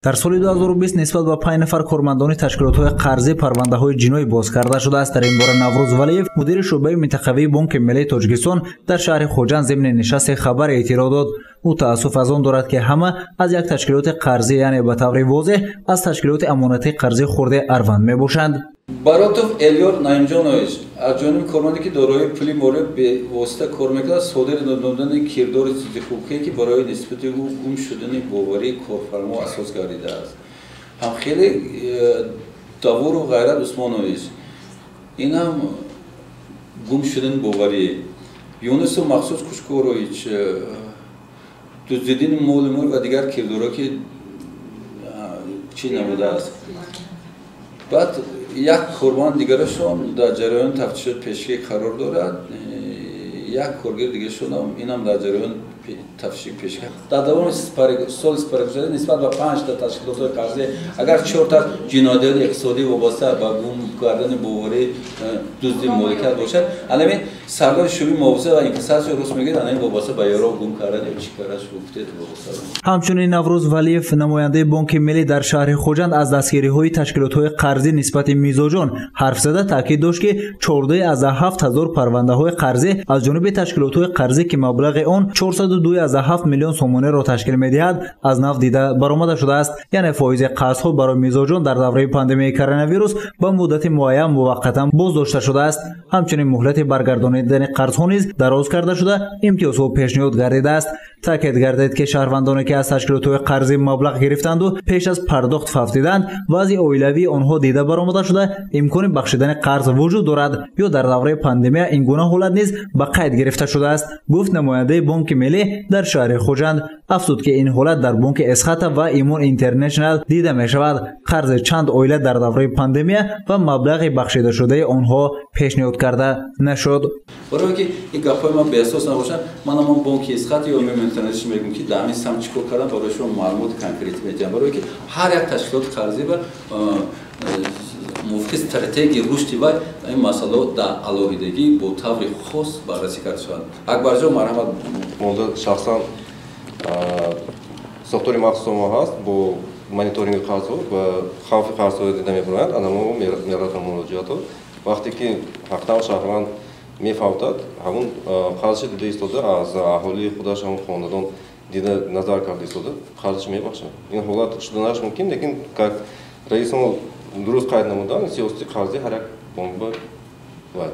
Дар соли 2020 нисбат ба 5 нафар кормандони ташкилотҳои қарзӣ парвандаҳои ҷиноӣ боз карда шудааст. Дар ин бора Наврӯз Валиев, мудири шӯъбаи минтақавии Бонки Миллии Тоҷикистон дар шаҳри Хуҷанд зимни нишасти хабар эътироф дод. Ӯ таассуф аз он дорад, ки ҳама аз як ташкилоти қарзӣ, яъне ба таври возеҳ аз ташкилоти амонатии қарзии хурди Арванд мебошанд. Баротов Элёр Наимҷонович аз ҷониби корманде, ки дорои пули молия бевосита кор мекунад, содир намудани кирдори зиддиҳуқуқие, ки барои нисбати ӯ гум шудани боварии корфармо асос гардидааст. Ҳамхеле Давуров Ғайрат Усмонович, инам гум шудани боварӣ. Юнусов Мақсуд Кушкорович, дуздидини моли мулк ва дигар кирдорҳо, ки чӣ намудааст. Баъд як корманд дигарашон дар ҷараёни тафтишот пешгӣ қарор дорад, як коргар дигарашонам инам дар ҷараёни тафтиши пешгӣ. Дар давоми соли сипаригузашта нисбат ба 5 та ташкилотҳои қарзӣ, агар 4 та ҷиноятҳои иқтисодӣ вобаста ба гум кардани боварӣ, дуздии моликият бошад, анамин сардори шӯъбаи муҳофизат ва инкассатсия рост мегӯяд, анамин вобаста ба яроқ гум кардан ё чӣ кардан гуфтед вобаста. Ҳамчунин Наврӯз Валиев, намояндаи Бонки Миллӣ дар шаҳри Хуҷанд, аз дастгириҳои ташкилотҳои қарзӣ нисбати мизоҷон ҳарф зада таъкид дошт, ки 14,7 ҳазор парвандаҳои қарзӣ аз ҷониби ташкилотҳои қарзӣ, ки маблағи он 402,7 миллион сомониро ташкил медиҳад, аз нав дида баромада шудааст. Яъне фоизи қарзҳо барои мизоҷон дар давраи пандемияи коронавирус ба муддати муайян муваққатан боздошта шудааст. Ҳамчунин муҳлати баргардонидани қарзҳо низ дароз карда шуда, имтиёзҳо пешниҳод гардидааст. Таъкид гардид, ки шаҳрвандоне, ки аз ташкилотҳои қарзӣ маблағ гирифтанду пеш аз пардохт фавтиданд, вазъи оилавии онҳо дида баромада шуда, имкони бахшидани қарз вуҷуд дорад ё дар давраи пандемия ин гуна ҳолат низ ба қайд гирифта шудааст, гуфт намояндаи Бонки Миллӣ дар шаҳри Хуҷанд. Афзуд, ки ин ҳолат дар бонки Эсхата ва Имон Интернешнал дида мешавад. Қарзи чанд оила дар давраи пандемия ва маблағи бахшидашудаи онҳо пешниҳод карда нашуд. Барое ки ин гапҳои ман беасос набошанд, ман ҳамон бонки Эсхата ё Имон Интернешнал мегӯям, ки дар ҳамин самт чӣ кор кардам, барои шумо маълумоти конкретӣ медиҳам. Барое ки ҳар як ташкилоти қарзӣ ба мувофиқи стратегияи рушди вай ин масъалаҳо дар алоҳидагӣ бо таври хос баррасӣ карда шаванд. Акбарҷон, марҳамат. Монда шахсан сохтори махсус мо ҳаст бо мониторинги қарзҳо ва хавфи қарзҳоро дида мебароянд. Ана мо мерасонем муроҷиатҳо. Вақте ки ҳақтан шаҳрванд мефавтад, ҳамун қарзши дида истода, аз аҳолии худаш ҳамун хонадон дида назар карда истода, қарзш мебахшад. Ин ҳолат шуданаш мумкин, лекин как раисмо дуруст қайд намудан, сиёсати қарзӣ ҳар як бонк ба вай.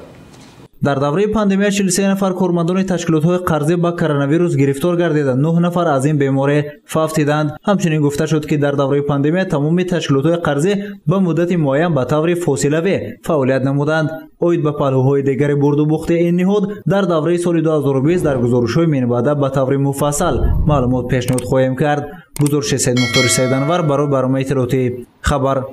Дар давраи пандемия 43 нафар кормандони ташкилотҳои қарзӣ ба коронавирус гирифтор гардида, 9 нафар аз ин беморӣ фавтиданд. Ҳамчунин гуфта шуд, ки дар давраи пандемия тамоми ташкилотҳои қарзӣ ба муддати муайян ба таври фосилавӣ фаъолият намуданд. Оид ба паҳлӯҳои дигари бурдубухти ин ниҳод дар давраи соли 2020 дар гузоришҳои минбаъда ба таври муфассал маълумот пешниҳод хоҳем кард. Гузориши Саидмухтори Саиданвар барои барномаи иттилоотии Хабар.